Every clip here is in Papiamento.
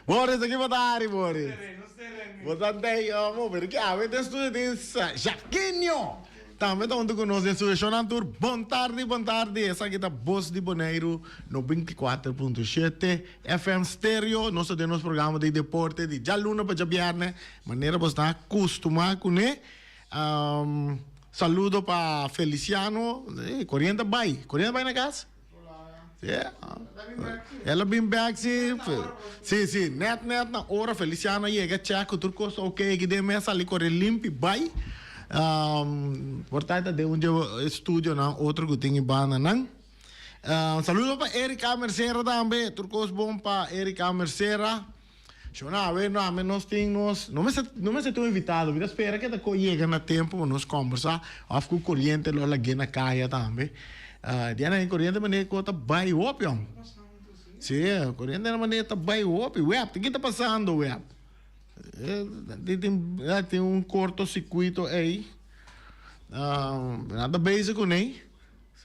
Boris, aki bo ta hari, Boris? Bo ta dei omo, pero ki awe den studio tin Jacquinho. Tambe ta huntu ku nos den studio. Shownan tur, bon tardi, bon tardi. Esaki ta Bos di Boneiru, 94.7 FM Stereo. Nos ta den nos programa di deporte di djaluna pa djabièrnè, manera bo sta kustumá kuné. Saludo pa Feliciano. Koriente a bai. Koriente a bai na kas? El a bin bek si. Si, si. Net, net na ora Feliciano a yega check ku tur kos ta oké aki den mes sali kore limpi bai. Por ta ta den un dje estudionan otro ku tin e bandanan. Saludo pa Erika Mercera tambe. Tur kos bon pa Erika Mercera. Shona, awe no ame nos tin nos, no mester, no mester tin un invitado, mi ta spera ke ta ko yega na tempo pa nos kombersa of ku koriente lo lag'é na kaya tambe. Diana e koriente manera ku ta bai hopi hom. Si, koriente na manera ta bai hopi. Web, ki ta pasando web? Tin, tin, tin un kortosirkuito ei. Nan ta bezig kuné.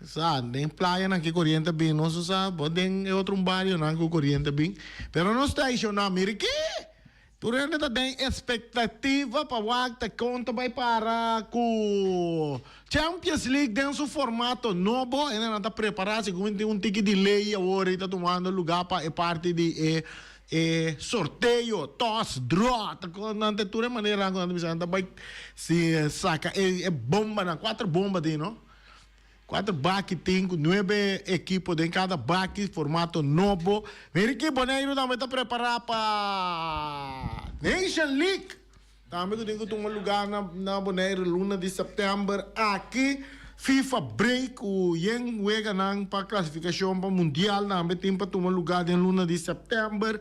Sa, den playanan ki koriente a bin, nos no sa, bo den e otro un barionan ku koriente a bin. Pero nos ta aishoná, mira ki! Tur hende ta den espektativa pa wak ta kon ta bai para ku Champions League den su formato nobo. Hendenan ta prepará, segun tin un tiki delay awor ei ta tumando lugá pa e parti di e e sorteo, toss, draw, ta kon nan ta tur e maneranan ku nan ta bisa nan ta bai si saka e bombanan, kuater bomba tin no. Kuater baki tin ku nuebe ekipo den kada baki, formato nobo. Mira ki Boneiru tambe ta prepará pa Nation League. Tambe ku tin ku tuma lugá na na Boneiru luna di sèptèmber aki. FIFA break ku yen weganan pa klasifikashon pa mundial tambe tin pa tuma lugá den luna di sèptèmber.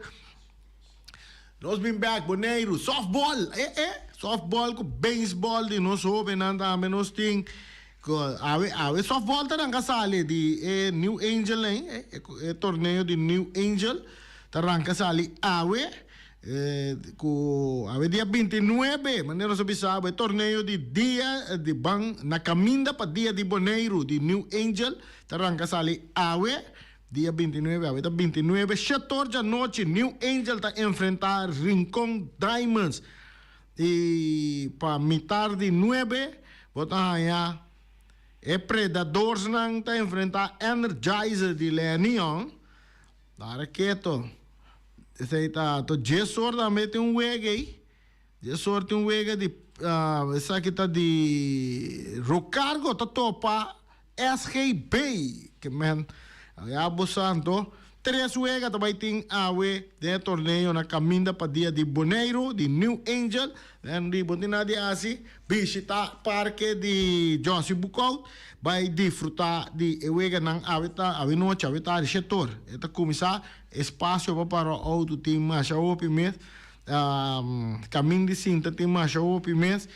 Nos bin bek Boneiru, softball, eh eh, softball ku baseball di nos hobennan tambe nos tin. Ku awe awe softball ta ranka sali di e New Angel ei, e torneo di New Angel ta ranka sali awe ku awe dia 29, manera nos a bisa bo e torneo di dia di ban na kaminda pa dia di Boneiru di New Angel ta ranka sali awe. Dia 29, awe ta 29, shetor djanochi New Angel ta enfrentá Rincon Diamonds. I pa mitar di nuebe bo ta haña e Predadorsnan ta enfrentá Energizer di Leanion. Dara keto. Esei ta to djesor tambe tin un wega ei. Djesor tin un wega di esaki ta di Rocargo ta topa SGB, ke men ya bo sa anto, tres wega ta bai tin awe den e torneo na kaminda pa dia di Boneiru di New Angel. Den di bo tin nada di hasi, bishita parke di Jossy Boekhoudt, bai disfruta di e weganan awe ta awe nochi, awe tardi shetor e ta kuminsá. Espasio pa para outo tin masha hopi mes, kamin di sinta tin masha hopi mes.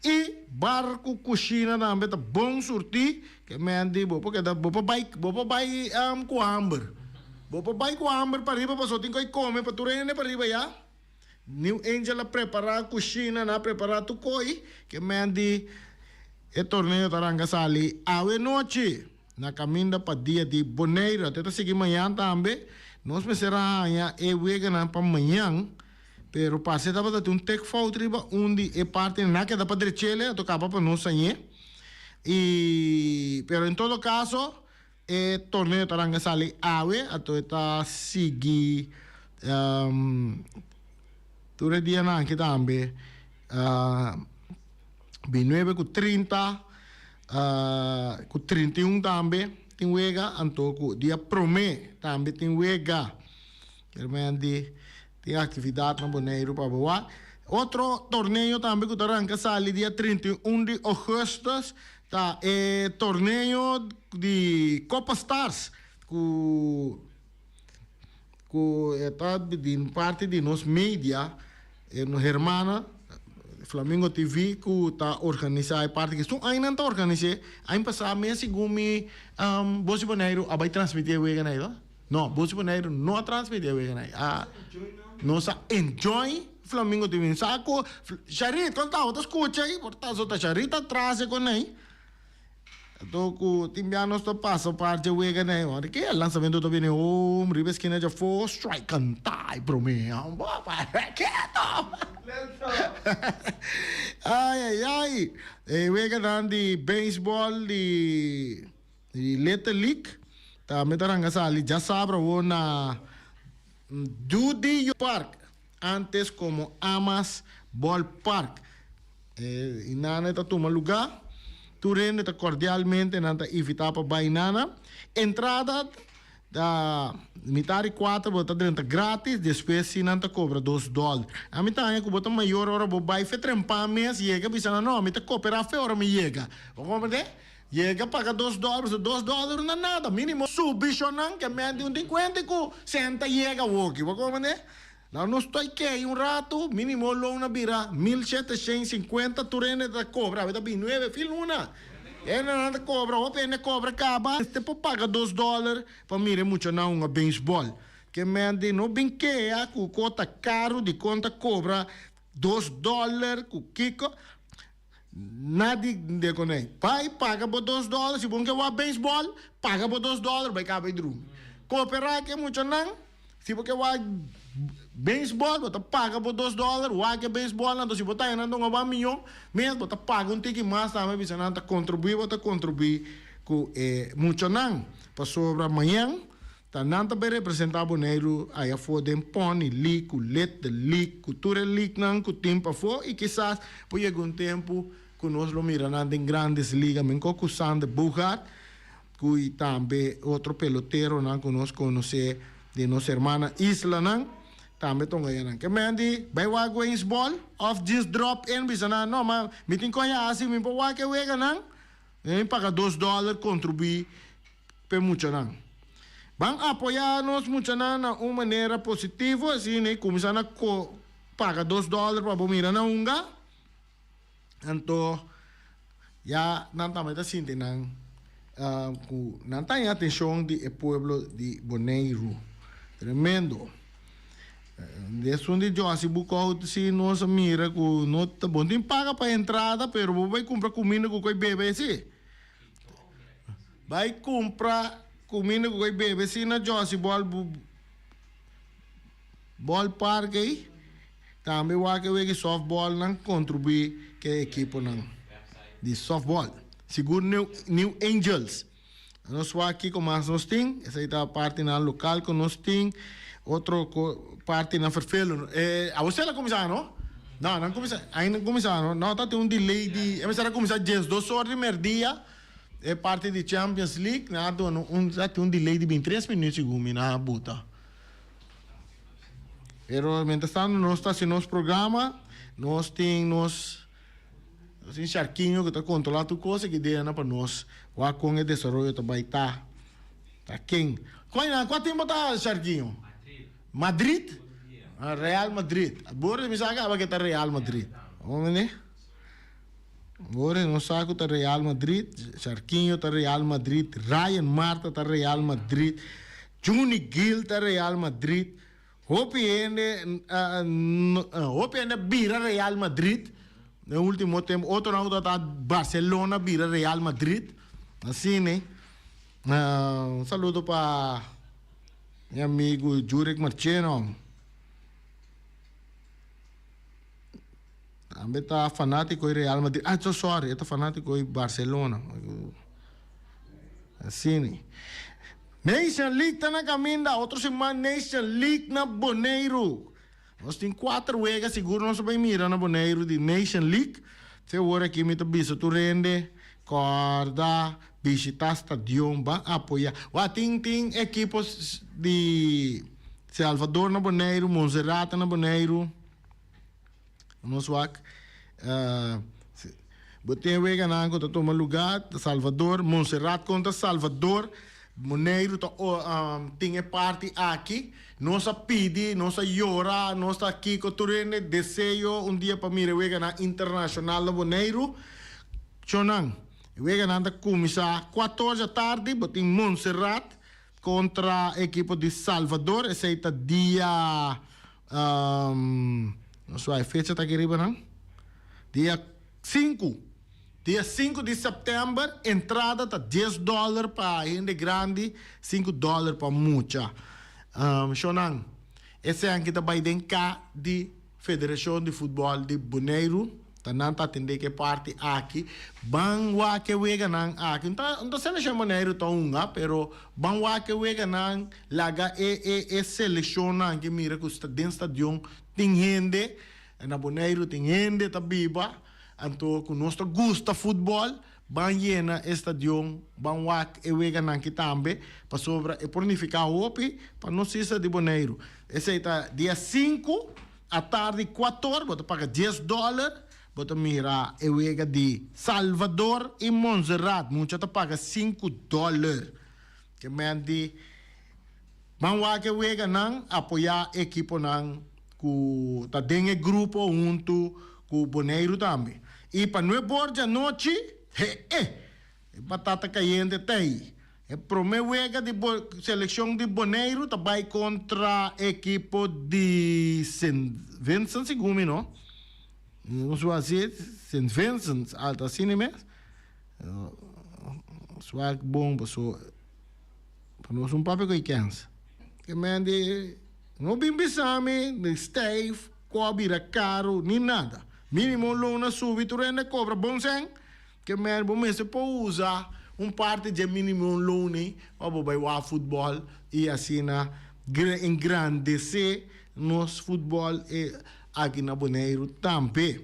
I bar ku kushina tambe ta bon surtí, ke men di bo por keda bo por bai bo por bai ku hamber. Bo por bai ku hamber pariba pasobra tin koi kome pa tur hende pariba ya. New Angel a prepará kushina, nan a prepará tur koi, ke men di e torneo ta ranka sali awe nochi na kaminda pa dia di Boneiru. Anto e ta sigui mañan tambe. Nos mester a haña e weganan pa mañan. Pero parce tabata tin un tek fout riba un di e partinan. Nan a keda pa drechele, a tocaba pa nos sañ'é. Y, pero en todo caso, e torneo ta ranga sali awe, anto e ta sigui tur e dianan aki tambe. Binuebe cu 30, cu 31 tambe tin wega, anto cu dia prome tambe tin wega. Herman di tin actividad na Boneiru pa bo wak. Otro torneo tambe cu ta ranca sali dia 31 di augustus ta e torneo di Copa Stars cu cu e ta di parti di nos media hermana Flamingo TV cu ta organisa e parti aki. Esun aña nan ta organise, aña pasa mes segun mi Bos di Boneiru a bay transmiti e wega nan ayda. No, Bos di Boneiru no a transmiti e weganan ei. A, nos a enjoy Flamingo TV. Sa ku Sharit, kon ta? Bo ta skucha ei? Por ta so ta Sharit atras e kon ei. Anto ku tin bia nos ta pasa un par dje wega na e ora ke lansamento ta bini home riba eskina djafó strike kantá e promé keto! Ai ai ai e weganan di beisbòl di Little League tambe ta ranga sali djasabra awor na Dudy Park antes komo Amas Ballpark. E nana ta tuma lugá. Tur hende ta kordialmente nan ta invitá pa bai nana. Entrada ta mitar di kuater bo ta drenta gratis, despues si nan ta kobra dos dòler. Ami ta haña ku bo ta mayor ora bo bai fe trempan mes yega bisa nan no mi ta koperá fe ora mi yega. Bo komprendé? Yega paga dos dòler pasobra dos dòler no ta nada. Mínimo subi shonnan ke mente un tin kuenta ku sèn ta yega awoki. Bo komprendé? Laga nos toi kei un ratu, minimo loan a bira 1750, tur hende ta kobra, awe ta bin nuebe fin luna. Hendenan ta kobra, hopi hende kobra kaba, mester por paga dos dòler pa mira e muchanan hunga beisbòl. Ke men di no bin kea ku ko ta karu dikon ta kobra dos dòler ku kiko, nadi de konei. Bai paga bo dos dòler, si bo no ke wak beisbòl, paga bo dos dòler bai kaba e drumi. Koperá ku e muchanan. Si bo ke wak beisbòl, bo ta paga bo dos dòler, wak e beisbòl, anto si bo ta hena un wan miyon mes, bo ta paga un tiki mas tambe, bisa nan ta kontribuí, bo ta kontribuí ku e muchanan. Pasobra mañan ta nan ta bai representá Boneiru aya afó den Pony League, ku Little League, ku tur e leaguenan ku tin pafó i kisas por yega un tempu ku nos lo mira nan den Grandes Liga, menko ku Sander Bogaert. Cu y tambe otro peloteronan cu nos conoce di nos hermana islanan tambe ta un gayanan. Ke men di bay wak Waynesball of just drop in bisa nan no ma mi tin coge haci mi por wak e weganan mi paga dos dollar contribui p'e muchanan. Ban apoya nos muchanan na un manera positivo asina y cuminsa na paga dos dollar pa bo mira nan hunga. Anto ya nan tambe ta sinti nan ku nan ta haña atenshon di e pueblo di Boneiru. Tremendo. Esun di Jossy Boekhoudt si nos a mira ku no ta bon tin paga pa entrada pero bo bai kumpra kuminda ku koi bebe si. Bai kumpra kuminda ku koi bebe si na Jossy Ballpark ei. Tambe wak e wega di softball nan contribui ke e ekiponan di softball. Sigur New Angels. Nos wak kiko mas nos tin. Esei ta partinan local ku nos tin. Otro partinan ferfelu. Awor a kuminsá no? No, nan kuminsá, ainda no kuminsá no. No ta tin un delay di, e mester a kuminsá diesdos or di merdia e parti di Champions League. Nan a duna un, ta tin un delay di bintitres minuut segun mi nan a buta. Pero mientras tanto nos ta haci nos programa, nos tin nos nos tin Sharkinho cu ta controla tur cosa aki dena pa nos wak con e desaroyo ta bay ta. Ta ken? Cua cua team bo ta Sharkinho? Madrid. Madrid? Real Madrid. Bor mi sa caba ke ta Real Madrid. Bo Bor nos sa cu ta Real Madrid, Sharkinho ta Real Madrid, Ryan Marta ta Real Madrid. Juni Gil ta Real Madrid. Hopi hende hopi hende a bira Real Madrid den ultimo tempo. Otronan ku tabata Barcelona bira Real Madrid. Asina. Un saludo pa mi amigu Jurek Marcheno. Tambe ta fanatico di Real Madrid. Ah, so sorry, e ta fanatico di Barcelona. Asina. Nation League ta na caminda. Otro siman Nation League na Boneiru. Nos tin cuater wega, sigur nos a bay mira na Boneiru di Nation League. Te awor aki mi ta bisa tur hende, corda bishita stadion, ban apoya. Wak, tin tin ekipo di Salvador na Boneiru, Monserrat na Boneiru. Nos wak bo tin e weganan ku ta tuma lugá Salvador, Monserrat kontra Salvador, Boneiru ta tin e parti aki. Nos a pidi, nos a yora, nos ta kiko tur hende deseo un dia pa mira e weganan internashonal na Boneiru. Chonan, e weganan ta kuminsá kuator djatardi, bo tin Monserrat kontra ekipo di Salvador, esei ta dia. Nos wak e fecha ta aki riba nan. Dia sinku. Dia 5 di sèptèmber, entrada ta 10 dòler pa hende grandi, 5 dòler pa mucha. Shonnan, esei anki ta bai den ka di Federashon di Futbòl di Boneiru. Ta nan ta atendé ku e parti aki. Ban wak e weganan aki. No ta, no ta selekshon Boneiru ta hunga, pero ban wak e weganan, laga e e e selekshonnan aki mira ku den stadion tin hende, na Boneiru tin hende ta biba, anto ku nos ta gusta futbòl, ban yena e stadion, ban wak e weganan aki tambe, pasobra e por nifiká hopi pa nos isla di Boneiru. Esei ta dia 5. Atardi kuator bo ta paga dies dòler, bo ta mira e wega di Salvador i Montserrat, mucha ta paga 5 dòler. Ke men di ban wak e weganan, apoyá ekiponan ku ta den e grupo huntu ku Boneiru tambe. I pa nuebor djanochi, he e, e batata kayente ta ei. E prome wega di seleccion di Boneiru ta bay contra ekipo di Sint Vincent segun mi no. No su asi Sint Vincent al ta asina mes. Swak bon paso pa nos un papia cu e kens. Ke men di no bin bisa mi di stijf cu a bira caro ni nada. Minimo loon a subi tur hende a cobra bon cen. Ke men bo mester por usa un parti dje minimum loon ei pa bo bai wak futbòl i asina engrandesé nos futbòl aki na Boneiru tambe.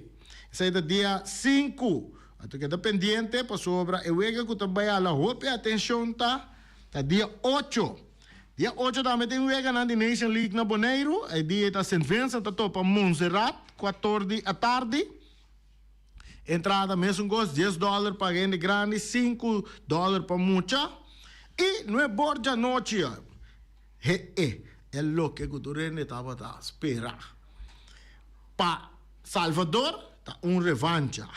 Esei ta dia 5. Anto keda pendiente pasobra e wega ku ta bai hala hopi atenshon ta ta dia 8. Dia 8 tambe tin weganan di Nation League na Boneiru. E dia ei ta Sint Vincent ta topa Montserrat kuator di atardi. Entrada mesun kos, 10 dòler pa hende grandi, 5 dòler pa mucha. I no e bor djanochi. He e, e loke ku tur hende tabata spera. Pa Salvador ta un revancha.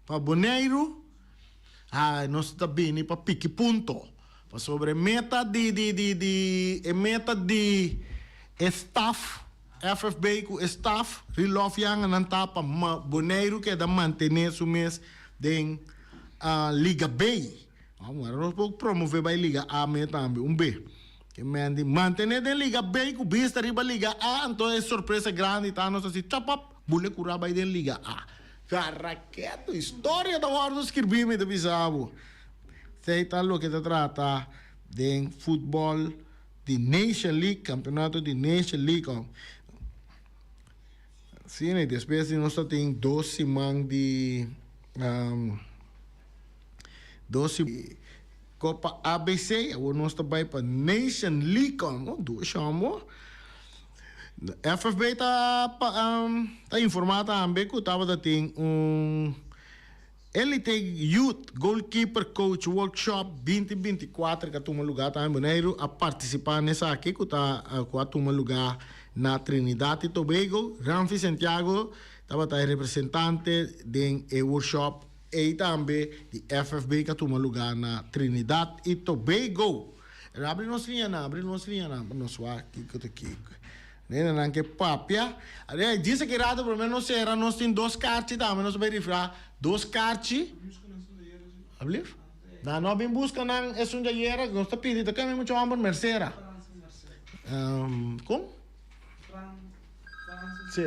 Pa Boneiru, ai, nos ta bini pa piki punto. Pasobra e meta di di di di e meta di e staf FFB ku e staf Rilof Janga nan ta pa Boneiru keda mantené su mes den Liga B. Awor nos por promové bai Liga A me tambe un be. Ke men di mantené den Liga B ku bista riba Liga A anto e sorpresa grandi ta nos hasi chapap bule kura bai den Liga A. Karaketo historia ta wòrdu skirbí mi ta bisa bo. Esei ta loke ta trata den futbòl di Nation League, kampeonato di Nation League. Sí, i despues di nos ta tin dos siman di dos Copa ABC, awor nos ta bai pa Nation League, oh, dushi amo. FFB ta ta informá tambe ku tabata tin un Elite Youth Goalkeeper Coach Workshop 2024 ku a tuma lugá tambe Boneiru a partisipá na esaki ku ta ku a tuma lugá na Trinidad i Tobago. Ramfi Santiago tabata e representante den e workshop ei tambe di FFB ku a tuma lugá na Trinidad i Tobago. Abri nos liñanan, abri nos liñanan pa nos wak kiko ta kiko. Nenanan ke papia. Are, djis aki rato prome nos sera, nos tin dos karchi tambe, nos ta bay rifra dos karchi. Alblief? Nan no a bin buska nan esun djayera, nos ta pidi, ta keme mucha homber Mercera. Kon? Si.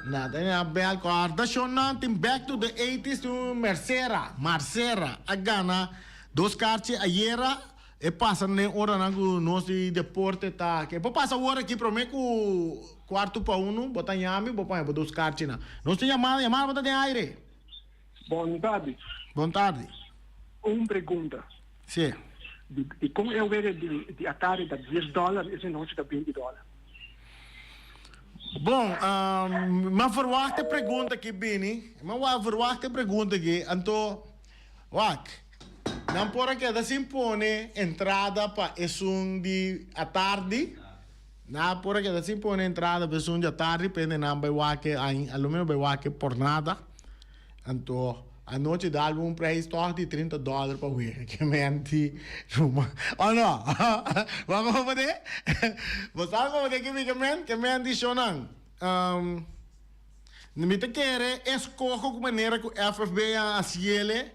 Nan ta a bel kòrda shon nan tin back to the eighties tin un Mercera, Marcera a gana dos karchi ayera. E pasa den oranan ku nos di deporte ta ke por pasa awor aki prome ku kuartu pa unu bo ta yami bo paña bo dos karchinan. Nos tin yamada, yamada bo ta den aire. Bon tardi. Bon tardi. Un pregunta. Si. Di dikon e wega di di atardi ta dies dòler i esei nochi ta 20 dòler? Bon, mi a verwacht e pregunta aki bini. Mi a verwacht e pregunta aki. Anto, wak. Nan por a keda sin pone entrada pa esun di atardi. Nan por a keda sin pone entrada pa esun di atardi, pende nan bai wak a lo menos bai wak por nada. Anto anochi dal bo un prijs tòg di 30 dòler pa wega ke menti ruma. O no? Bo a komprendé? Bo sa komprendé ke mi ke men? Ke men di shownan. Mi ta kere eskoho ku manera ku FFB a hasiele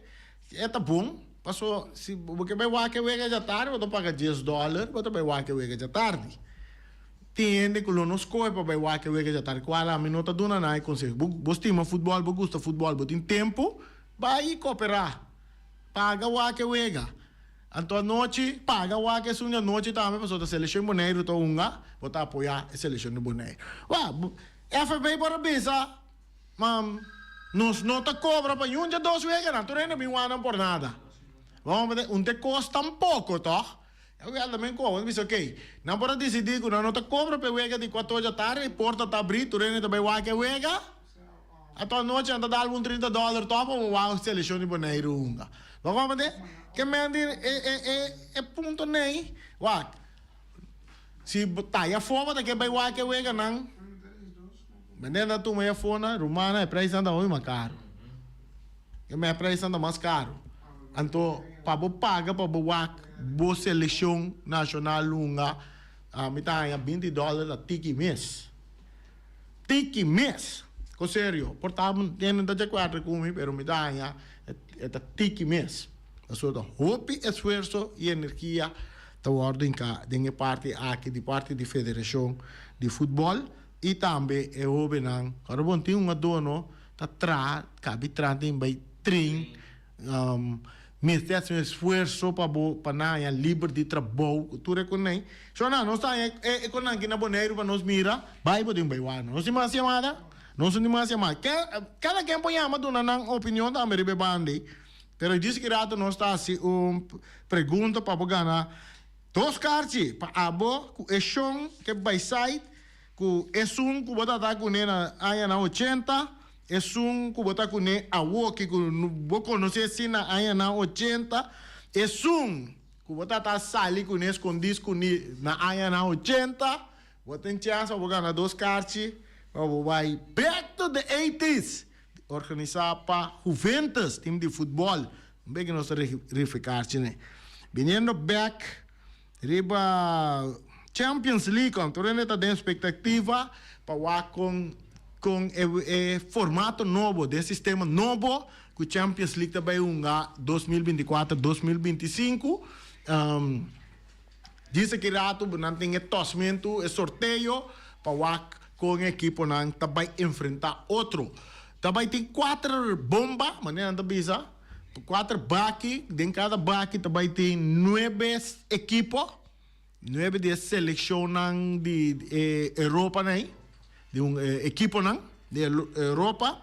e ta bon. Paso si bo ke bai wak e wega djatardi bo ta paga dies dòler bo ta bai wak e wega djatardi. Tin hende ku lo no skohe pa bai wak e wega djatardi kual ami no ta duna nan e konseho. Bo bo stima futbòl bo gusta futbòl bo tin tempu bai i koperá paga wak e wega. Anto anochi, paga wak esun di anochi tambe pasobra ta seleshon Boneiru ta hunga, bo ta apoyá e seleshon di Boneiru. Wak, FFB por a bisa, ma nos no ta kobra pa yun dje dos weganan, tur hende bin wak nan por nada. Bo a un te kos tampoko tòg? E wega ta men koba, nan bisa okey, nan por a disidí ku nan no ta kobra pa e wega di kuator djatardi, e porta ta abrí, tur hende ta bai wak e wega. Anto anochi nan ta dal bo un trinta dòler tòg pa bo wak selekshon di Boneiru hunga. Bo komprende? Ke men di e e e e punto nei, wak, si bo ta afó bo ta ke bai wak e weganan, mende nan tuma e afó nan, rumannan e preisnan ta hopi mas karu. Ke men e preisnan ta mas karu. Anto pa bo paga pa bo wak bo selekshon nashonal hunga, ami ta haña binti dòler ta tiki mes. Tiki mes. Ko serio. Por ta hende ta di akuerdo ku mi pero mi ta haña e ta tiki mes. Pasobra ta hopi esfuerso i energia ta wòrdu hinká den e parti aki di parti di federashon di futbòl i tambe e hóbennan. Ora bo tin un adono ta traha kabi traha den bai train. Mester hasi un esfuerso pa bo pa nan haña liber di trabou ku tur e konai. So nan, nos ta haña e konan aki na Boneiru pa nos mira, bai bo tin bai wak. Nos tin mas yamada? Nos no tin mas yamada. Kada ken por yama duna nan opinion tambe riba e banda ei. Pero djis ki rato nos ta hasi un pregunta pa bo gana dos karchi pa abo ku e shon ke bai site ku esun ku bo ta ta kuné na añanan ochenta. Esun ku bo ta kuné awoki ku bo konosé si na añanan ochenta, esun ku bo ta ta sali kuné skondí skondí na añanan ochenta, bo tin chèns pa bo gana dos karchi pa bo bai Back to the Eighties, organisá pa Juventus, tim di futbòl. Un beke nos ta rifa e karchi ne. Biniendo bèk Riba Champions League anto rende ta den expectativa pa wak con con e e formato nobo den sistema nobo cu Champions League ta bay hunga 2024 2025. Djis aki rato nan tin e tosmento e sorteo pa wak con e ekiponan ta bay enfrenta otro. Ta bay tin cuater bomba manera nan ta bisa. Kuater baki, den kada baki ta bai tin nuebe ekipo, nuebe di e selekshonnan di e Europanan ei, di un ekiponan di Europa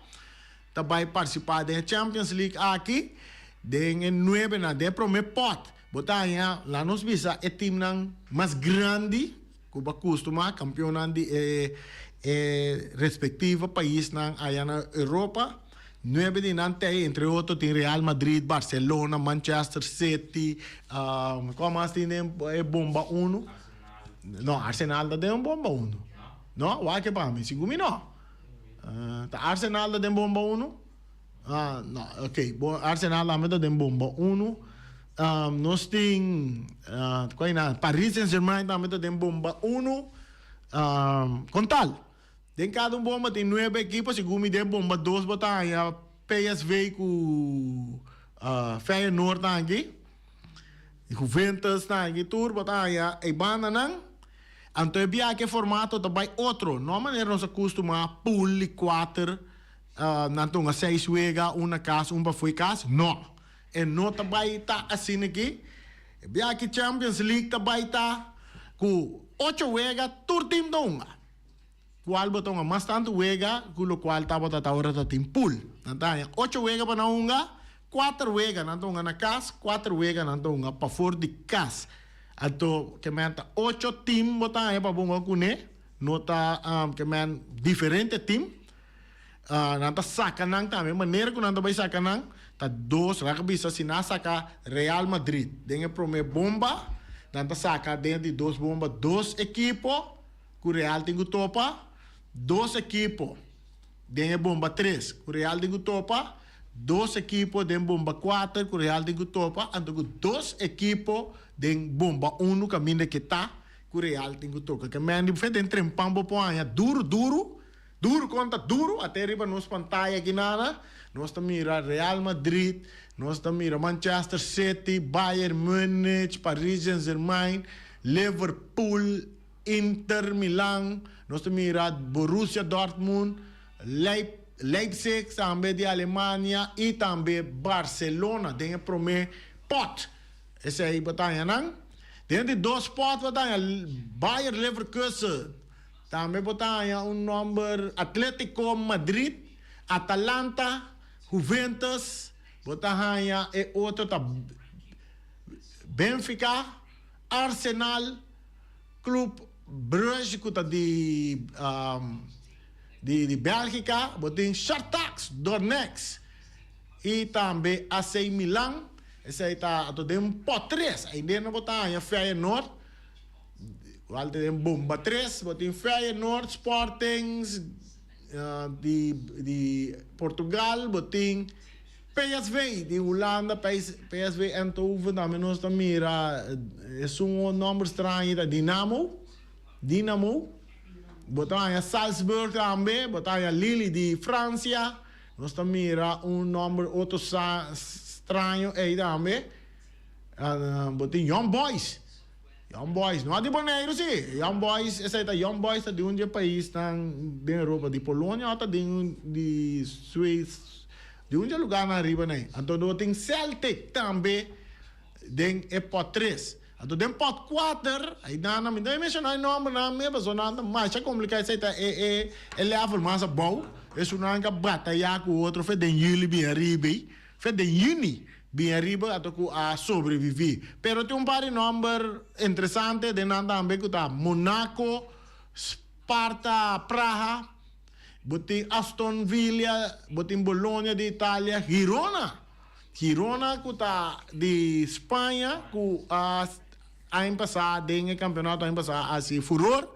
ta bai partisipá den e Champions League aki, den e nuebenan, den e promé pòt bo ta haña, laga nos bisa e timnan mas grandi ku bo a kustumá, kampionnan di e e respektivo paisnan aya na Europa. Nuebe di nan ta ei, entre otro tin Real Madrid, Barcelona, Manchester City, kua mas tin den e bomba unu? No, Arsenal ta den bomba unu. No, wak e pa mi, sigur mi no. Ta Arsenal ta den bomba unu? Ah, no, ok, bo Arsenal tambe ta den bomba unu. Nos tin, kua einan? Paris Saint Germain tambe ta den bomba unu. Kon tal? Den kada un bomba tin nuebe ekipo, segun mi den bomba dos bo ta haña PSV ku Feyenoord ta aki, Juventus ta aki tur bo ta haña e bandanan. Anto e biaha ku e formato ta bai otro, no manera nos a kustumá pool di kuater nan ta hunga seis wega, un na kas, un pafó e kas, no. E no ta bai ta asina aki. E biaha ku Champions League ta bai ta ku ocho wega tur tim ta hunga. Cual bo ta hunga mas tantu wega cu locual tabata ta ora ta tin pool. Nan ta haña ocho wega pa nan hunga, cuater wega nan ta hunga na cas, cuater wega nan ta hunga pafor di cas. Anto ke men ta ocho team bo ta haña pa bo hunga cune, no ta ke men diferente team. Nan ta saca nan tambe, manera cu nan ta bay saca nan ta dos, laga bisa si nan a saca Real Madrid den e prome bomba, nan ta saca den di dos bomba dos ekipo. Ku Real tin ku topa dos ekipo den e bomba tres ku Real tin ku topa dos ekipo den bomba kuater ku Real tin ku topa anto ku dos ekipo den bomba unu kaminda ke ta ku Real tin ku toka. Ke men di den trempan bo por haña duru duru. Duru kontra duru, ate riba nos pantaya aki nana. Nos ta mira Real Madrid, nos ta mira Manchester City, Bayern Munich, Paris Saint-Germain, Liverpool, Inter Milan, nos ta mira Borussia Dortmund, Leipzig tambe di Alemania y tambe Barcelona den e prome pot. Esey bo ta haña nan. Den di dos pot bo ta haña Bayer Leverkusen, tambe bo ta haña un nomber Atletico Madrid, Atalanta, Juventus, bo ta haña e otro ta Benfica, Arsenal, Club Brugge ku ta di di Bèlgika, bo tin Shakhtar Donetsk i tambe AC Milan, esei ta ato den pòt tres, aindena bo ta haña Feyenoord, kual ta den bomba tres, bo tin Feyenoord, Sporting di di Portugal, bo tin PSV di Hulanda, PSV Eindhoven, tambe nos ta mira esun nomber straño ta Dinamo, Dinamo, bo ta haña Salzburg tambe, bo ta haña Lille di Francia, nos ta mira un nomber otro straño ey tambe, bo tin Young Boys, Young Boys, no a di Boneiru si, Young Boys, esey ta Young Boys ta di un di e paisnan den Europa, di Polonia o ta di Suiz. Di un dje lugarnan ariba nei. Anto no tin Celtic tambe den e pot tres. Anto den pot kuater, aynan mi no menshoná e nòmbernan mes pasobra nan ta masha kompliká, esei ta e e e level mas abou. Esunnan ka batayá ku otro fe den yüli bin ariba ei, fe den yüni bin ariba anto ku a sobreviví. Pero tin un par di nòmber interesante den nan tambe ku ta Monaco, Sparta Praha. Bo tin Aston Villa, bo tin Bologna di Italia, Girona, Girona ku ta di Spaña ku a aña pasá den e kampeonato aña pasá a hasi furor,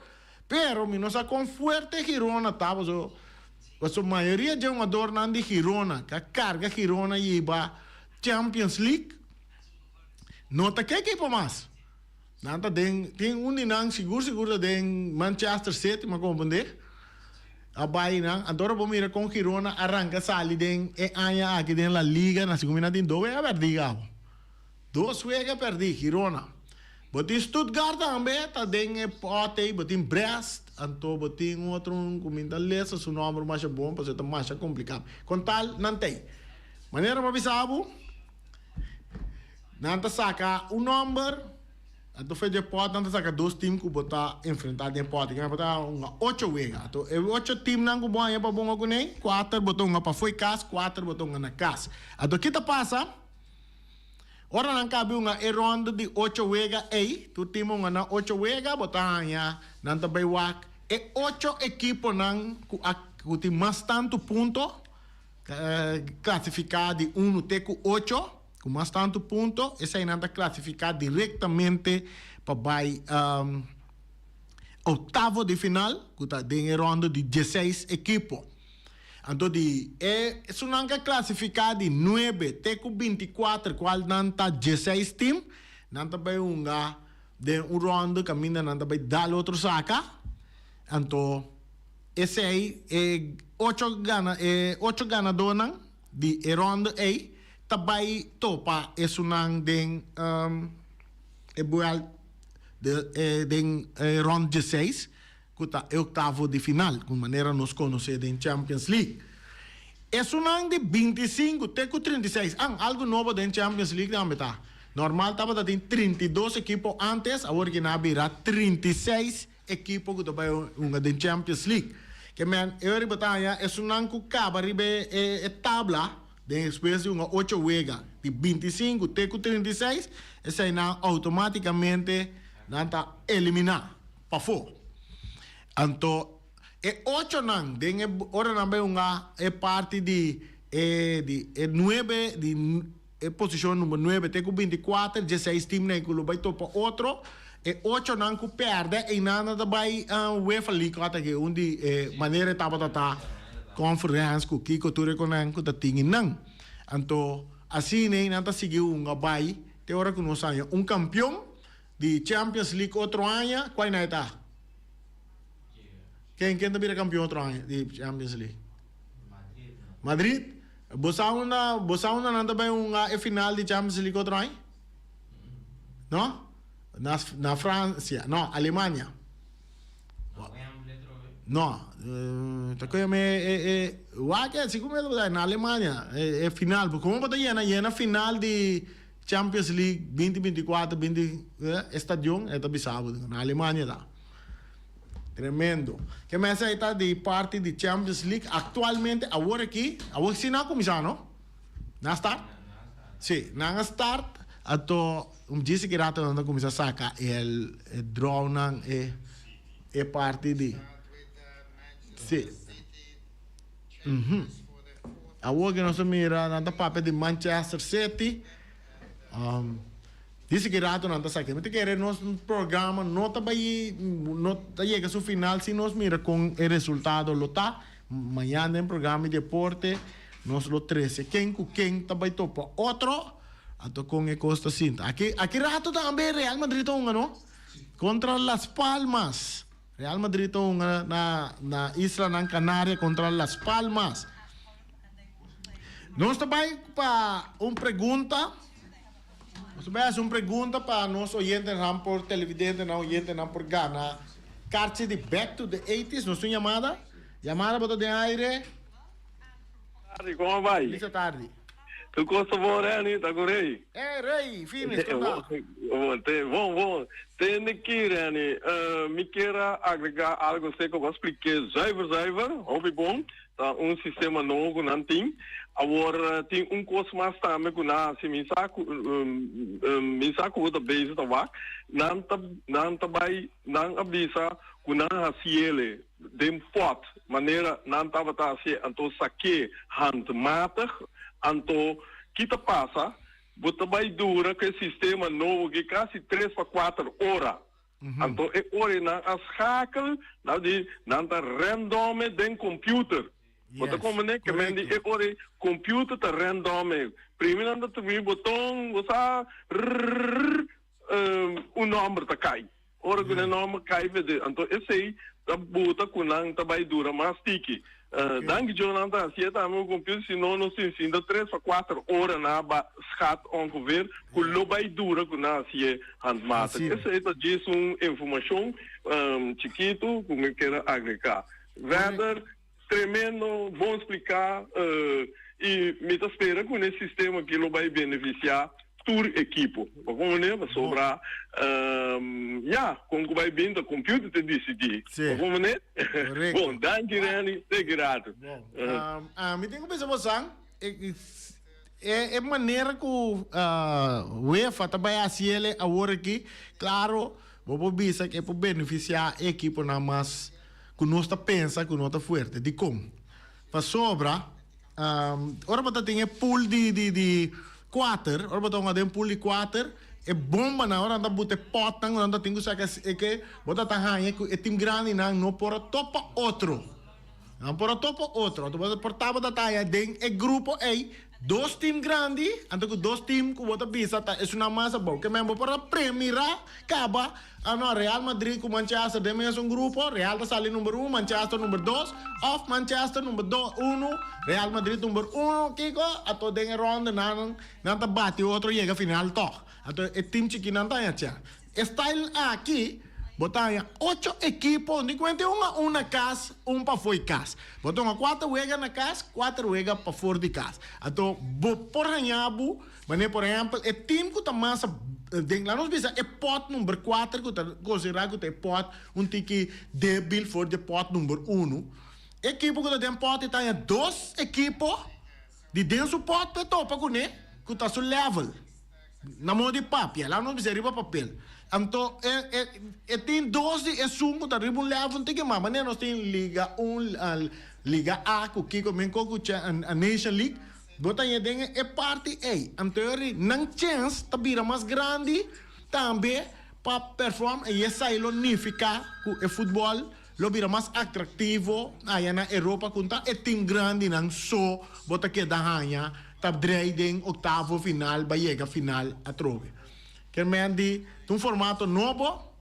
pero mi no sa kon fuerte Girona ta paso paso mayoria dje hungadornan di Girona ku a karga Girona yiba Champions League no ta ke ekipo mas. Nan ta den, tin un di nan sigur sigur ta den Manchester City, mi a comprende. A bai nan, anto ora bo mira con Girona a ranca sali den e aña aki den La Liga, na segun mi nan tin dos wega perdi cabo. Dos wega perdi, Girona. Bo tin Stuttgart tambe ta den e pot ey, bo tin Brest, anto bo tin un otro un cu mi ta lesa su nomber masha bon pasobra ta masha complica. Con tal nan ta ey. Manera bo a bisa bo. Nan ta saka un nòmber, anto for di e pòt nan ta saka dos tim ku bo ta enfrentá den e pòt. Bo ta hunga ocho wega. Anto e ocho timnan ku bo haña pa bo hunga kuné, kuater bo ta hunga pafó e kas, kuater bo ta hunga na kas. Anto ki ta pasa? Ora nan kabi hunga e ròndu di ocho wega ei, tur tim a hunga nan ocho wega, bo ta haña nan ta bai wak e ocho ekiponan ku a ku tin mas tantu punto. Klasifiká di unu te ku ocho, ku mas tantu punto, eseinan ta klasifiká direktamente pa bai oktavo di final, ku ta den e ròndu di dieseis ekipo. Anto di e esunnan ku a klasifiká di nuebe te ku binti kuater, kual nan ta dieseis tim, nan ta bai hunga den un ròndu kaminda nan ta bai dal otro saka. Anto. Esei e ocho gana e ocho ganadónan di e rònde ei ta bai topa esunnan den e buèlt de e den e rònt dieseis ku ta e oktavo di final ku manera nos konosé den Champions League. Esunnan di 25 te ku 36 an algu nobo den Champions League tambe ta. Normal tabata tin 32 ekipo ántes awor ki nan a bira 36 Ekipo ku ta bai hunga den Champions League. Ke men e riba ta haña esunnan ku kaba riba e tabla den despues di hunga ocho wega di 25 te ku 36, eseinan outomátikamente nan ta eliminá pafó. Anto e ochonan den e ora nan bai hunga e parti di e di e nuebe di E posishon number nuebe te ku 24, 16 timnan ku lo bai topa otro. E ochonan ku pèrdè einan nan ta bai UEFA League ota ke un di e manera e tabata ta conference ku kiko tur e konan ku ta tin einan. Anto asina ei nan ta sigui hunga bai te ora ku nos haña un kampion di Champions League otro aña. Kual nan e ta? Ken ken ta bira kampion otro aña di Champions League? Madrid. Bo sa unda bo sa unda nan ta bai hunga e final di Champions League otro aña? No? Na na Francia, no, Alemania. No, ta koe me e e wak e si como e na Alemania e e final. Como bo ta yena yena final di Champions League binti binti kuater binti e stadion e ta bisa bo na Alemania ta. Tremendo. Ke mester ei ta di parti di Champions League actualmente awor aki, awor si nan a cuminsa no? Nan a start? Si, nan a start anto un djis ki rato nan ta cuminsa saca el e draw nan e e parti di si. Uhum. Awor ki nos ta mira nan ta papia di Manchester City. Dice ki rato nan ta sa ke. Mi ta kere nos programa no ta bai no ta yega su final sin nos mira kon e resultado lo ta. Mañana den programa di deporte nos lo trece ken ku ken ta bai topa otro anto kon e kos ta sinta. Aki aki rato tambe Real Madrid ta hunga no kontra Las Palmas. Real Madrid ta hunga na na Islanan Canaria kontra Las Palmas. Nos ta bai pa un pregunta. Nos ta bai hasi un pregunta pa nos oyentenan por televidentenan oyentenan por gana karchi di Back to the Eighties. Nos tin un yamada. Yamada bo ta den aire. Tardi, komo bai? Lisa tardi. Tu kos ta bon Renny, ta ku Rey? Eh Rey, finis, kon ta? Bon, te, bon, bon. Tende ki Renny, mi kier a agrega algo seko bo a splik'é zuiver zuiver, hopi bon. Ta un sistema nobo ku nan tin. Awor tin un kos mas tambe ku nan hasi, mi sa ku mi sa ku bo ta bezig ta wak, nan ta nan ta bai nan a bisa ku nan hasiele den pòt manera nan tabata hasié anto sak'é handmatig, anto ki ta pasa? Bo ta bai dura ku e sistema nobo aki kasi tres pa kuater ora. Anto e ora ei nan a schakel, nan di nan ta randome den computer. Bo ta comprende? Ke men di e ora ei computer ta randome. Primi nan ta tumi boton, bo sa, rrrr, un nomber ta kai. Ora ku e nomber kai, anto esei ta buta ku nan ta bai dura mas tiki. Danki Dios nan ta hacié tambe un computer si no nos tin sinta tres pa cuater ora na ba schat ongeveer cu lo bay dura cu nan hacié handmatig. Esey ta djis un informacion chikito cu mi kier a agrega. Verder tremendo bon splica y mi ta spera cu ne sistema aki lo bay beneficia tur ekipo. Bo komprende? Pasobra, ya, kon ku bai bin ta computer ta disidí. Sí. Bo komprende? Korekto. Bon, danki Renny, te grato. Bon, ami tin ku bisa bosan, e, e manera ku UEFA ta bai hasi el awor aki, klaro, bo por bisa ku e por benefisiá e ekiponan mas ku nos ta pensa ku no ta fuerte. Dikon? Pasobra. Ora bo ta tin e pool di di di kuater, ora bo ta hunga den pool di kuater, e bombanan ora nan ta buta e potnan ku nan ta tin ku saka e ke bo ta ta haña ku e tim grandinan no por a topa otro. Nan por a topa otro. Anto bo por tabata ta haña den e grupo ei dos tim grandi anto ku dos tim ku bo ta bisa ta esunnan mas abou. Ke men bo por a premirá kaba. Ah no, Real Madrid cu Manchester den mesun grupo, Real ta sali number un, Manchester number dos, of Manchester number do, uno, Real Madrid number uno, kico? Ato den e ronda nan, nan ta bati otro yega final tog. Ato e team chiki nan ta haña chance. E style aki, bo ta haña ocho ekipo, ni cuenta un a un na cas, un pafo di cas. Bo ta hunga cuater wega na cas, cuater wega pafor di cas. Ato bo por haña bo Manera por ehempel e team cu ta mas den laat nos bisa e pot number cuater cu ta considera cu ta e pot un tiki debil for di e pot number uno. E ekipo cu ta den pot e ta haña dos ekipo di den su pot pa e topa cune cu ta su level. Na modo di papia laat nos bisa riba papel. Anto e e e tin dos di esun cu ta riba un level un tiki mas. Manera nos tin liga un liga A cu kico men cu Nation League. Bo ta haña den e parti ei. Anto eri nan chens ta bira mas grandi tambe pa perform i esei lo nifiká ku e futbòl lo bira mas atraktivo aya na Europa ku ta e tim grandinan so bo ta keda haña ta drei den oktavo final bai yega final atrobe. Kermen di ta un formato nobo,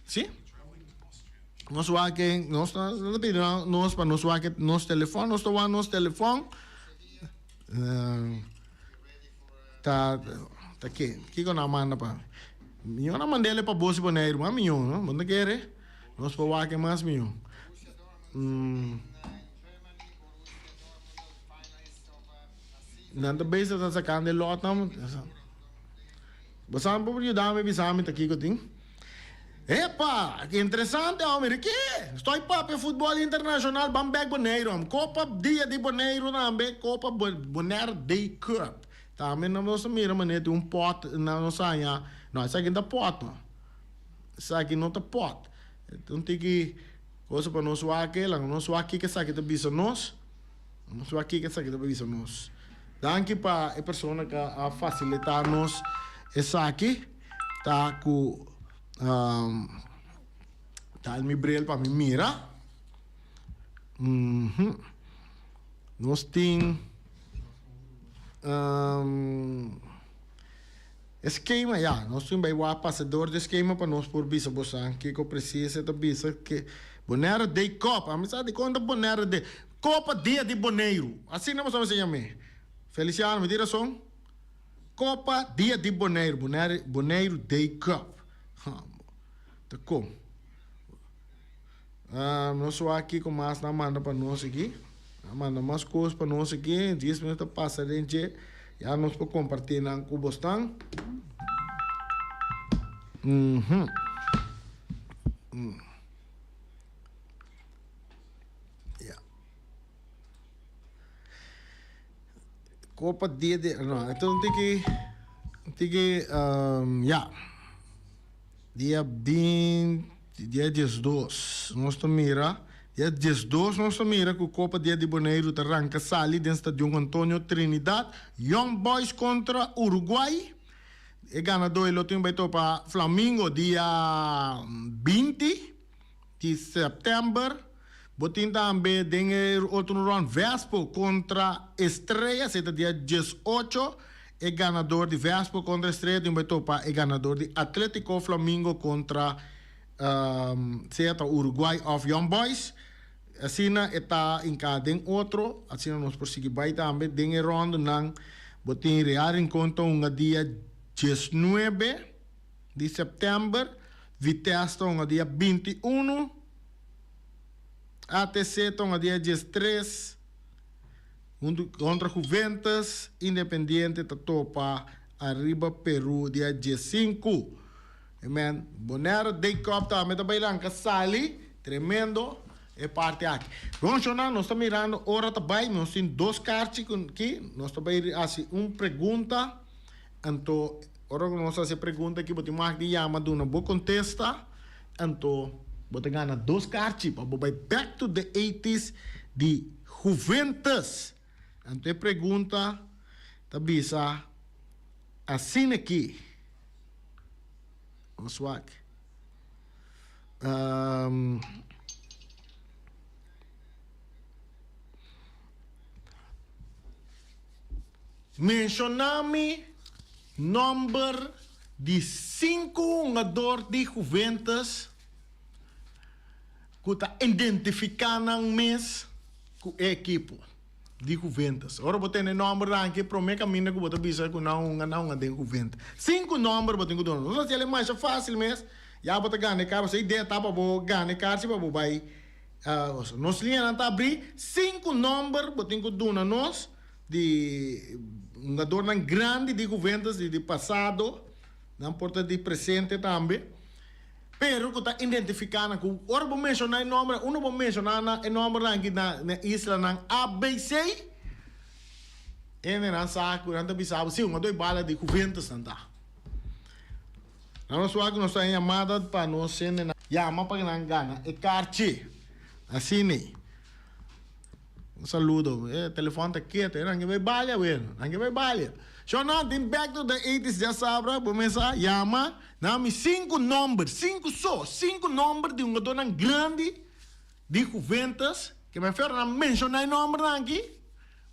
si. Nos wak nos ta pidi nos pa nos wak nos telefòn, nos ta wak nos telefòn. Ta ta ke? Kiko nan a manda pa mi? Miyo nan mand'el pa bo si Boneiru, mas miyo no? Bo no ta kere? Nos por wak mas miyo. Nan ta bezig ta sakando e lòtnan. Bo sa por yuda mi bisa mi ta kiko tin? Epa! Ki interesante awe mira ke! Estoy papia futbol internacional ban bek Boneiru am. Copa Dia di Boneiru tambe Copa Bonaire Day Cup. Tambe nan nos ta mira manera tin un pot nan nos haña. No esaki no ta pot no. Esaki no ta pot. Un tiki cosa pa nos wak e laga nos wak kiko esaki ta bisa nos. Nos wak kiko esaki ta bisa nos. Danki pa e persona ku a fasilitá nos esaki. Ta ku dal mi bril pa mi mira. Nos tin e skema, ya, nos tin bai wak pasa dor di e skema pa nos por bisa boso kiko presis e ta bisa ke Bonaire Day Cup. Ami sa dikon ta Bonaire Day. Kopa Dia di Boneiru. Asina boso a mester yam'é. Feliciano, mi tin rason? Kopa Dia di Boneiru, Bonaire, Boneiru Day Cup. Ha, ta kon. Ah, nos wak kiko mas nan manda pa nos aki. Nan manda mas kos pa nos aki. Dies minuut a pasa den dje. Ya nos por kompartí nan ku bosnan. Mhm. Mm. Ya. Copa dia di no esto un tiki un tiki ya dia binti dia diesdos nos ta mira dia diesdos nos ta mira ku copa dia di Boneiru ta ranka sali den stadion Antonio Trinidad Young Boys kontra Uruguay e ganadó e lo tin bai topa Flamingo dia binti. Di sèptèmber bo tin tambe den e otro rònt Vespo kontra Estrella, esei ta dia diesocho. E ganador di Vespo kontra Estrella tin bai topa e ganador di Atletico Flamingo kontra sea ta Uruguay òf Young Boys. Asina e ta hinká den otro, asina nos por sigui bai tambe den e ròndonan. Bo tin Real Rincon ta hunga dia diesnuebe. Di sèptèmber, Vitesse ta hunga dia 21, ATC ta hunga dia 13, huntu kontra Juventus, Independiente ta topa ariba Peru dia 15. Amen. Bonaire Day Cup tambe ta bai ranka sali, tremendo e parti aki. Ronshona, nos ta mirando ora ta bai, nos tin dos karchi aki, nos ta bai hasi un pregunta. Anto, ora ku nos hasi e pregunta aki, bo tin mag di yama duna bo kontesta. Anto, bo ta gana dos karchi pa bo bai back to the eighties di Juventus. Anto e pregunta ta bisa asina aki. Nos wak. Menshoná mi nòmber di sinku hungador di Juventus ku ta identifiká nan mes ku e ekipo di Juventus. Ora bo tene nòmbernan aki, promé kaminda ku bo ta bisa ku nan hunga, nan hunga den Juventus. Sinku nòmber bo tin ku duna. Nos hasi el masha fásil mes, ya bo ta gana e kar. Pasobra e idea ta pa bo gana e kar si pa bo bai. Nos liñanan ta abrí. Sinku nòmber bo tin ku duna nos. Di hungadornan grandi di Juventus di di pasado, nan por ta di presente tambe, pero ku ta identifiká nan ku ora bo menshoná e nòmber, unda bo menshoná nan e nòmbernan aki na na islanan ABC, hendenan sa ku nan ta bisa bo si hungadó e bala di Juventus nan ta. Nan nos wak nos ta yamada pa nos hendenan yama pa nan gana e karchi. Asina. Un saludo. E telefon ta keto. E nan ke bai balia bueno. Nan ke bai balia. Shona tin back to the eighties djasabra bo mesa yama na mi sinku nomber, sinku so, sinku nomber di hungadornan grandi di Juventus ke mi fer nan menshona e nombernan aki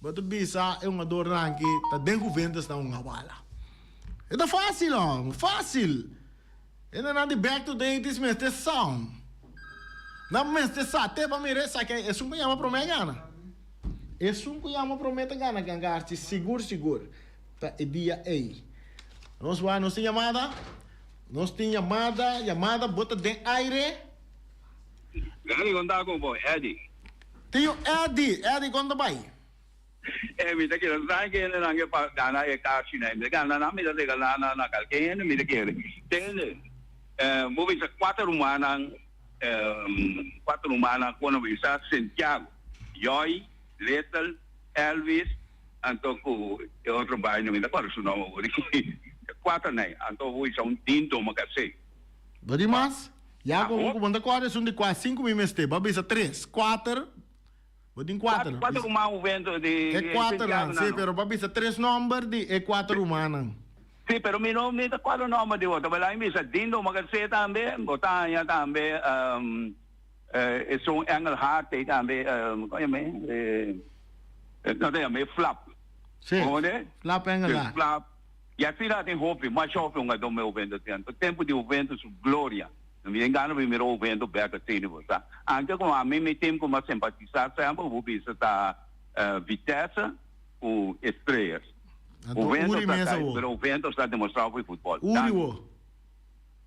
bo ta bisa e hungadornan aki ta den Juventus nan hunga bala. E ta facil hom, facil. E nan di back to the eighties mester sound. Nan mester sa te pa mira esaki esun ku yama promé a gana. Esun ku yama promé ta gana gangarchi sigur sigur ta e dia ei. Nos wak nos tin yamada? Nos tin yamada, yamada bo ta den aire. Gani kon ta ku bo Eddy. Tio Eddy, Eddy kon ta bai? E mi ta kere sa ke hendenan ke pa gana e karchinan. Mi ta gana nan, mi ta regalá nan na kalke hende mi ta kere. Tende, bo bisa kuater rumannan, kuater rumannan ku no bisa Santiago, Joy, Little, Elvis, anto ku e otro baino mi ta kòrda su nòmber awor. Kuater nan, anto bo bisa un dindo makasé. Bo di mas? Ya ku bo ta kòrda esun di kua sinku mi mester. Bo a bisa tres, kuater. Bo tin kuater. Kuater ruman Juventus di E kuaternan, si, pero bo a bisa tres nòmber di e kuater rumannan. Si, pero mi no mi ta kuadra nòmber di bo. Ta bela mi bisa Dindo Magasé tambe, bo ta haña tambe esun Engelhard ei tambe, kon yama e? No ta yama e Flap. Si, Flap Engelhard. Flap. I asina tin hopi, masha hopi hungadó me Juventus tin. Anto tempu di Juventus su gloria. No mi tin gana pa mira Juventus bek asina bo sa. Anke ku ami mi tim ku mas simpatisá semper bo bisa ta Vitesse ku Estrellas. Anto Juventus Uri ta mes kai, awo. pero Juventus ta demostrá hopi futbòl. Uri Danki. wo.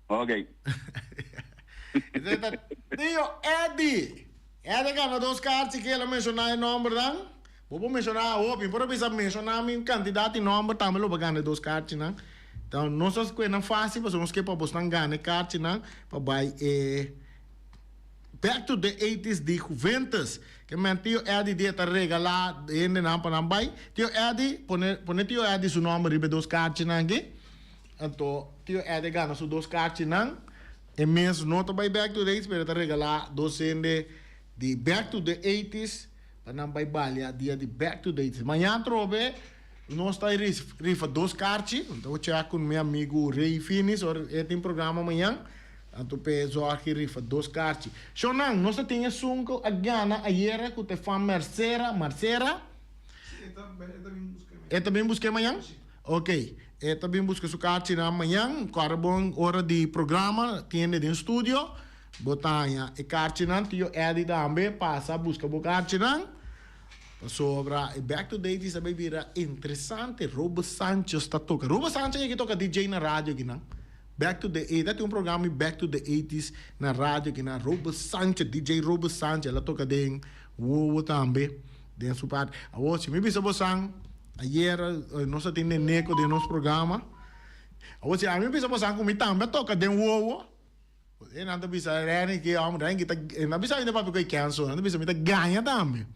Ok. Esei ta Tio Eddy. Eddy gana dos kaartje ke el a menshoná e nòmbernan. Bo por menshoná hopi. Mi por a bisa menshoná mi un kantidat di nòmber tambe lo bo gana e dos kaartjenan. Então nos a skohe nan fásil pasobra nos ke pa bosnan gana e kaartjenan pa bai e Back to the Eighties di Juventus. Ke men Tio Eddy di e ta regalá hendenan pa nan bai. Tio Eddy, pone pone Tio Eddy su nòmber riba e dos kaartjenan aki. Anto Tio Eddy a gana su dos kaartjenan. E mes no ta bai Back to the Eighties pero e ta regalá dos hende di Back to the Eighties. Pa nan bai balia dia di back to date. Mañan atrobe nos ta rifa dos karchi. Mi ta check ku mi amigu Rey Finis ora e tin programa mañan. Anto p'e zorgi rifa dos karchi. Shownan, nos ta tin esun ku a gana ayera ku ta e fan Mercera, Marcera. Si, e ta e ta bin buska mañan. E ta bin busk'é mañan? Si. Ok. E ta bin buska su karchinan mañan. Kòrda bon ora di programa tin hende den studio. Bo ta haña e karchinan, tio Eddie tambe pasa buska bo karchinan. Pasobra e Back to Date ta bay bira interesante. Robert Sanchez ta toka. Robert Sanchez yega toka DJ na radio akinan. Back to the eighties. Ta tin un programa di Back to the Eighties na radio akinan. Robert Sanchez, DJ Robert Sanchez, el a toka den Wowo tambe, den su parti. Awor, si mi bisa bosan, ayer nos a tin Neneco den nos programa. Awor, si ami bisa bosan ku mi tambe a toka den Wowo. E nan ta bisa Renny ki homber, Renny ta, e nan bisa ainda papia ku e kenso, nan ta bisa mi ta gaña tambe.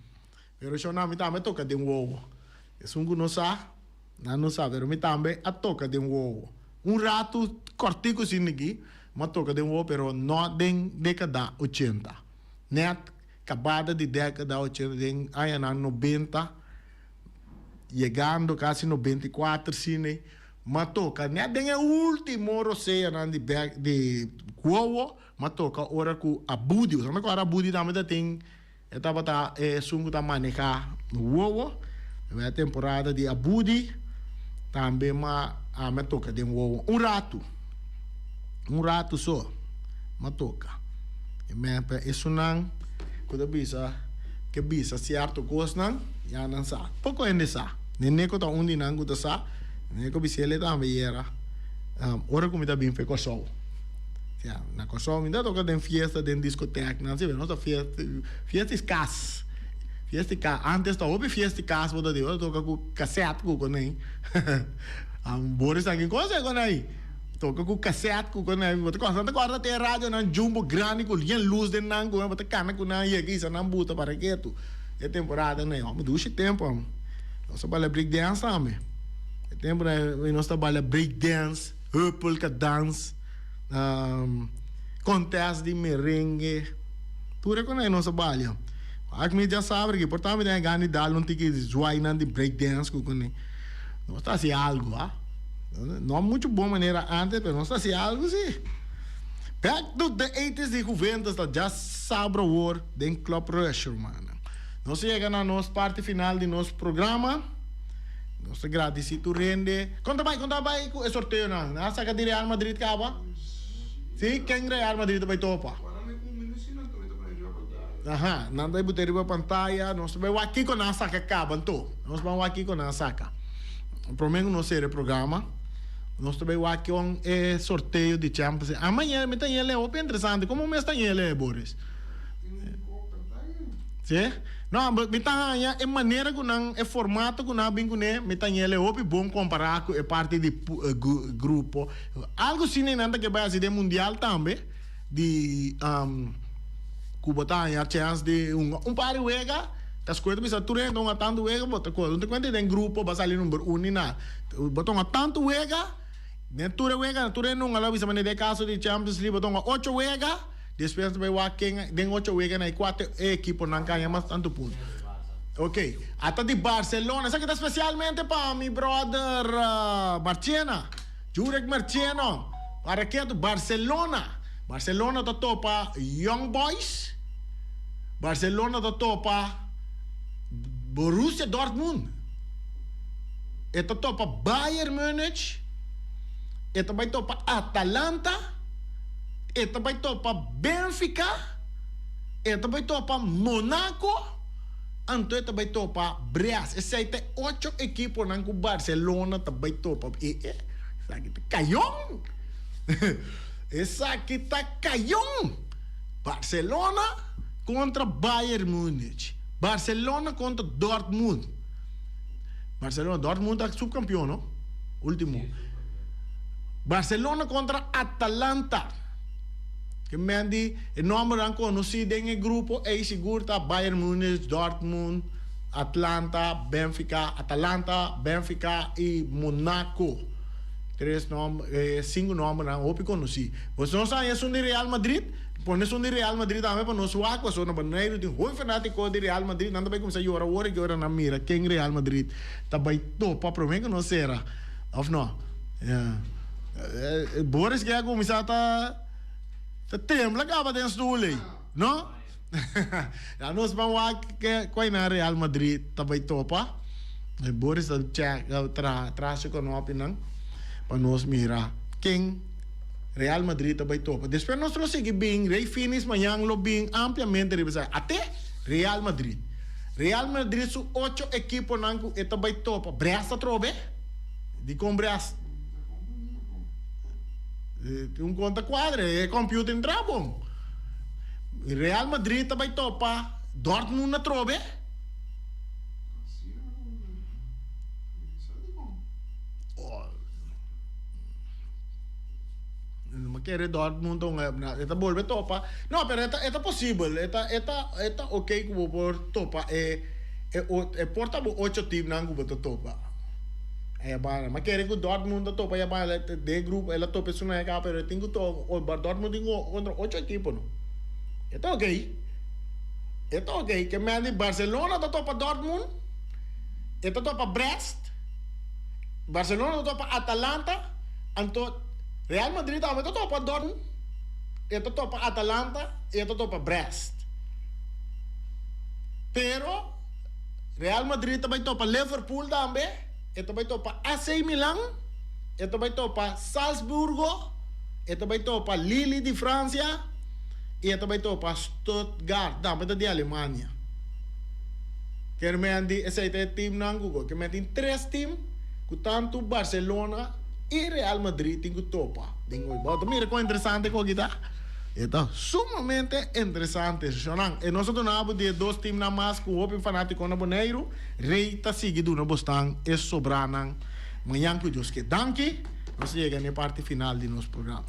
Pero shon mi tambe a toka den wowo. Esun ku no sa, nan no sa, pero mi tambe a toka den wowo. Un ratu kòrtiku sin aki, mi a toka den wowo, pero no den dekada ochenta. Nèt kabada di dekada ochenta, den añanan nobenta, yegando kasi 94 sine. M'a toka net den e ultimo roseanan di bek di wowo, m'a toka ora ku Abudi, bo sa ku ora Abudi tambe ta tin e tabata esun ku ta maneha wowo, e temporada di Abudi tambe m'a ami a toka den wowo un ratu, un ratu so m'a toka. E mester esunnan ku ta bisa ke bisa sierto kosnan ya nan sa. Poko hende sa. Neneco ta un di nan ku ta sa. Neneco Bisele tambe yera ora ku mi ta bin fe Kòrsou. Ya, na Kòrsou mi ta toka den fiesta, den diskoteknan, si, pero nos ta fiesta, fiesta is kas. Fiesta i kas. Antes ta hopi fiesta i kas bo ta di, bo ta toka ku kasèt ku konei. Boris ta kin kos e konei. Toka ku kasèt ku konei. Bo ta kòrda, nan ta kòrda te radionan jumbo grandi ku yen lus den nan ku bo ta kana ku nan yega hisa nan buta para ketu. E temporada nei, amo dushi tempu amo. Nos a baila break dance tambe. E tempu nei nos ta baila break dance, huppelka dans, contest di merengue. Tur e konai nos a balia. Ak mi djasabra aki por ta mi den e gana di dal un tiki zwainan di break dance ku kuné. Nos ta hasi algu, ah. No muchu bon manera antes, pero nos ta hasi algu si. Back to the eighties di Juventus ta djasabra awor den Club Rush, rumannan. Nos a yega na nos parti final di nos programa. Nos ta gradisí tur hende. Kon ta bai? Kon ta bai ku e sorteonan? Nan a saka di Real Madrid kaba? Sí? Ken Real Madrid ta bai topa? Aha, nan ta bot'é riba pantaya, nos ta bai wak kiko nan a saka kaba anto. Nos ban wak kiko nan a saka. Promé ku nos sera e programa, nos ta bai wak kon e sorteo di Champions League. Amaña mi ta yele hopi interesante. Komo mes ta yele, Boris? Sí? No, mi ta haña e manera ku nan, e formato ku nan a bin kuné, mi ta yele hopi bon kompará ku e parti di grupo. Algu asina nan ta ke bai hasi den mundial tambe. Di ku bo ta haña chèns di hunga un par di wega, ta skuer ta bisa tur hende hunga tantu wega, bo ta kos. No ta kuenta den grupo bo a sali number un ni nada. Bo ta hunga tantu wega, den tur e wega tur hende hunga lo bisa manera den e kaso di Champions League bo ta hunga ocho wega, despues ta bai wak ken den ocho wega na e kuater e ekiponan ka haña mas tantu punto. Ok, ata di Barcelona, esaki ta spesialmente pa mi brother Marchena. Jurek Marcheno, para ketu Barcelona. Barcelona ta topa Young Boys. Barcelona ta topa Borussia Dortmund. E ta topa Bayern Munich. E ta bai topa Atalanta. E ta bai topa Benfica. E ta bai topa Monaco. Anto e ta bai topa Brest. Esei ta e ocho ekiponan ku Barcelona ta bai topa. E e, esaki ta kayon! Esaki ta kayon! Barcelona kontra Bayern Munich. Barcelona kontra Dortmund. Barcelona, Dortmund ta subkampion no? Ultimo. Barcelona kontra Atalanta. Ke men di e nombernan konosí den e grupo ei sigur ta Bayern Munich, Dortmund, Atlanta, Benfica, Atalanta, Benfica i Monaco. Tres nomber, e sinku nombernan hopi konosí. Boso no sa esun di Real Madrid? Pone esun di Real Madrid tambe pa nos wak pasobra na Boneiru tin hopi fanátiko di Real Madrid. Nan ta bai kuminsá yora ora ki ora nan mira ken Real Madrid ta bai topa promé ku nos sera, òf no? Ya. Boris ke a kuminsá ta ta tembla kaba den stoel ei, no? Ya nos ban wak ke kua nan Real Madrid ta bai topa. Boris ta check tra traha su konopinan pa nos mira ken Real Madrid ta bai topa. Despues nos lo sigui bin, Rey Finis mañan lo bin ampliamente riba esaki. Ate Real Madrid. Real Madrid su ocho ekiponan ku e ta bai topa. Brest atrobe. Dikon Brest? Un konta kuadra, e computer entra bon. Real Madrid ta bai topa Dortmund atrobe. No me kere Dortmund ta un e ta bolbe topa. No, pero e ta e ta posibel. E ta e ta e ta ok ku bo por topa e e e por ta bo ocho teamnan ku bo ta topa. E banda. Ma kere ku Dortmund ta topa ya banda den grupo el a topa esun aña kaba pero e tin ku topa Dortmund tin ku kontra ocho ekipo no. E ta ok. E ta ok. Ke men di Barcelona ta topa Dortmund, e ta topa Brest, Barcelona ta topa Atalanta. Anto Real Madrid tambe ta topa Dortmund, e ta topa Atalanta i e ta topa Brest. Pero Real Madrid ta bai topa Liverpool tambe, e ta bai topa AC Milan, e ta bai topa Salzburgo, e ta bai topa Lille di Francia i e ta bai topa Stuttgart tambe ta di Alemania. Kermen di esei ta e teamnan ku go. Kermen tin tres team ku tantu Barcelona i Real Madrid tin ku topa den hoy. Bo ta mira kon interesante ku aki ta? E ta sumamente interesante. Shonnan, e nos a duna bo di e dos teamnan mas ku hopi fanátiko na Boneiru. Rey ta sigui duna bosnan e sobranan mañan ku Dios ke. Danki. Nos a yega na e parti final di nos programa.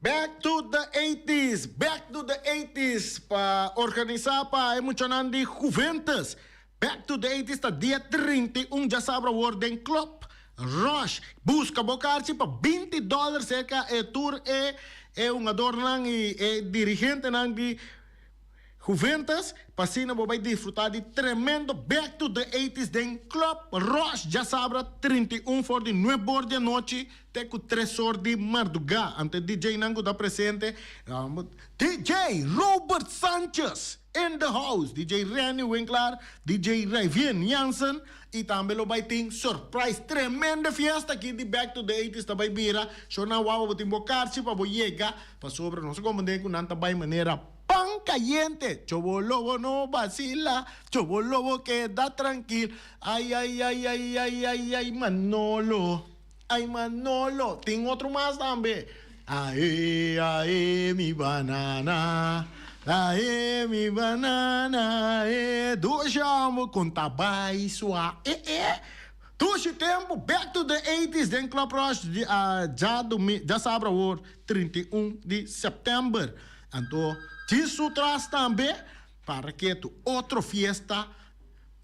Back to the eighties, back to the eighties pa organisa pa e muchanan di Juventus. Back to the eighties ta dia 31 djasabra awor den Club Rush. Buska bo karchi pa binti dollar serka e tur e e hungadornan y e dirigentenan di. Juventus, pa asina bo bai disfruta di tremendo Back to the Eighties den Club Rush djasabra 31 for di nuebe or di anochi te ku tres or di marduga. Ante DJ nan ku ta presente, DJ Robert Sanchez in the house, DJ Renny Winklaar, DJ Rayvien Jansen y tambe lo bai tin surprise tremendo fiesta aki di Back to the Eighties ta bai bira. Shornan wawa bo tin bo karchi pa bo yega pasobra nos a komprende ku nan ta bai manera Pan cayente, chobo lobo no vacila, chobo lobo keda trankil. Ay ay ay ay ay ay ay Manolo, ay Manolo. Tin otro mas tambe. Ae ae mi banana, ae mi banana, ae. Dushi amo con ta bay sua e e. Dushi tempo, back to the eighties den Club Rush djasabra awor 31 di september. Anto tin su tras tambe para ketu otro fiesta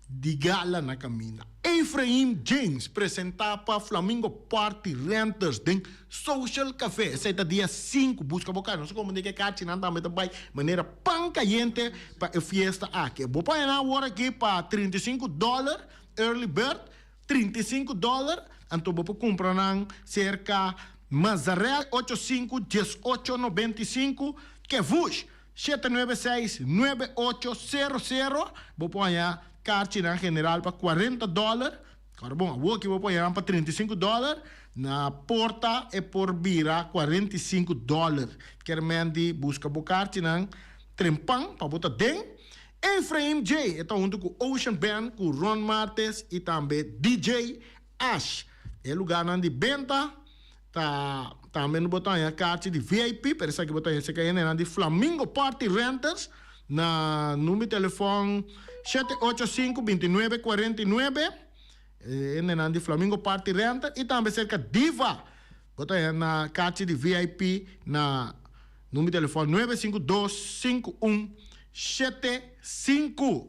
di gala na caminda. Efraim James presenta pa Flamingo Party Renters den Social Cafe. Esey ta dia sinku. Busca bo kachi. Nos a comprende ke kachinan tambe ta bay manera pan cayente pa e fiesta aki. Bo por hena awor aki pa 35 dollar early bird. 35 dollar, anto bo por cumpra nan cerca Mazarel ocho sinku diesocho nobenta i sinku, Kevush shete nuebe seis nuebe ocho sero sero, bo por haña karchinan general pa 40 dollar, ora bon awoki bo por haña nan pa 35 dollar, na porta e por bira 45 dollar, kier men di busca bo karchinan trempan pa bo ta den. Efraim J. E ta huntu ku Ocean Band ku Ron Martes i tambe DJ Ash. E lugarnan di benta ta tambe no bo ta haña karchi di VIP, pero esaki bo ta haña serka hendenan di Flamingo Party Renters na number di telefòn shete ocho sinku binti nuebe kuarenta i nuebe. E hendenan di Flamingo Party Renter i tambe serka Diva bo ta haña na karchi di VIP na Number di telefòn 952 5175.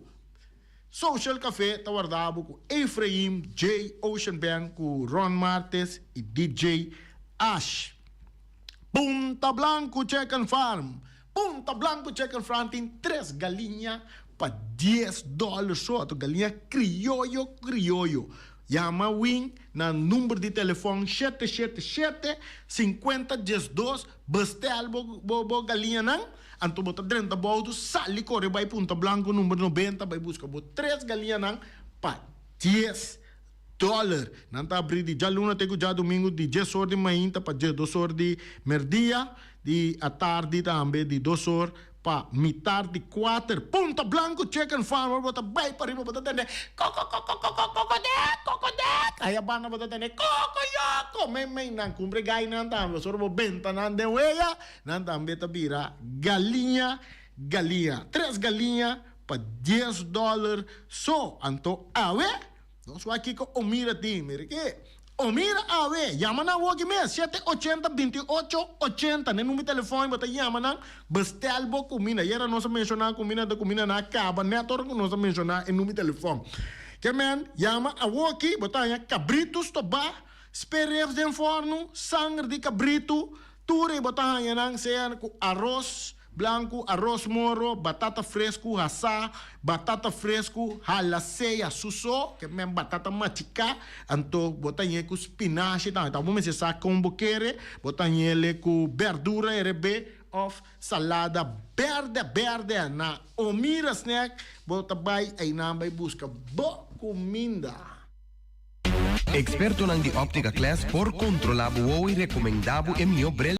Social Café ta warda bo ku Efraim J. Ocean Band ku Ron Martes i DJ Ash. Punta Blanco Chicken Farm Punta Blanco Chicken Farm tin tres galiña pa dies dòler so, ato galiña krioyo krioyo. Yama Win na number di telefòn shete shete shete, sinkuenta diesdos, bestel bo bo bo galiñanan, anto bo ta drenta bo outo sali kore bai Punta Blanco number nobenta bai buska bo tres galiñanan pa dies dòler. Nan ta abri di djaluna te ku djadumingu di dies or di mainta pa diesdos or di merdia, di atardi tambe di dos or pa mitar di kuater. Punta Blanco Chicken Farm ora bo ta bai pariba bo ta tende kokokokokokokodek kokodek aya banda bo ta tende kokoyoko mei mei nan kumpra e gainan tambe ora bo benta nan den wea nan tambe ta bira galiña galiña tres galiña pa dies dòler so anto awe Nos wak kiko Omira tin. Mira ke. Omira awe! Yama nan awoki mes, shete ochenta binti ocho ochenta. N'e number di telefòn bo ta yama nan, bestel bo kuminda. Ayera nos a menshoná kuminda ta kuminda nan a kaba nèt ora ku nos a menshoná e number di telefòn. Ke men, yama awoki, bo ta haña kabritu stobá, sperefs den fòrnu, sanger di kabritu, Tur e bo ta haña nan sea ku aros blanku, aros moro, batata fresku hasá, batata fresku halasea su so, ke men batata machiká, anto bo ta hañ'é ku spinashi tambe. Ta bo mester sa kon bo kere, bo ta hañ'é ku bèrdura erebé òf salada bèrdè bèrdè. Na Omira Snack bo ta bai einan bai buska bo kuminda. Expertonan di Optica Class por controla bo wowo y recomenda bo e miho bril.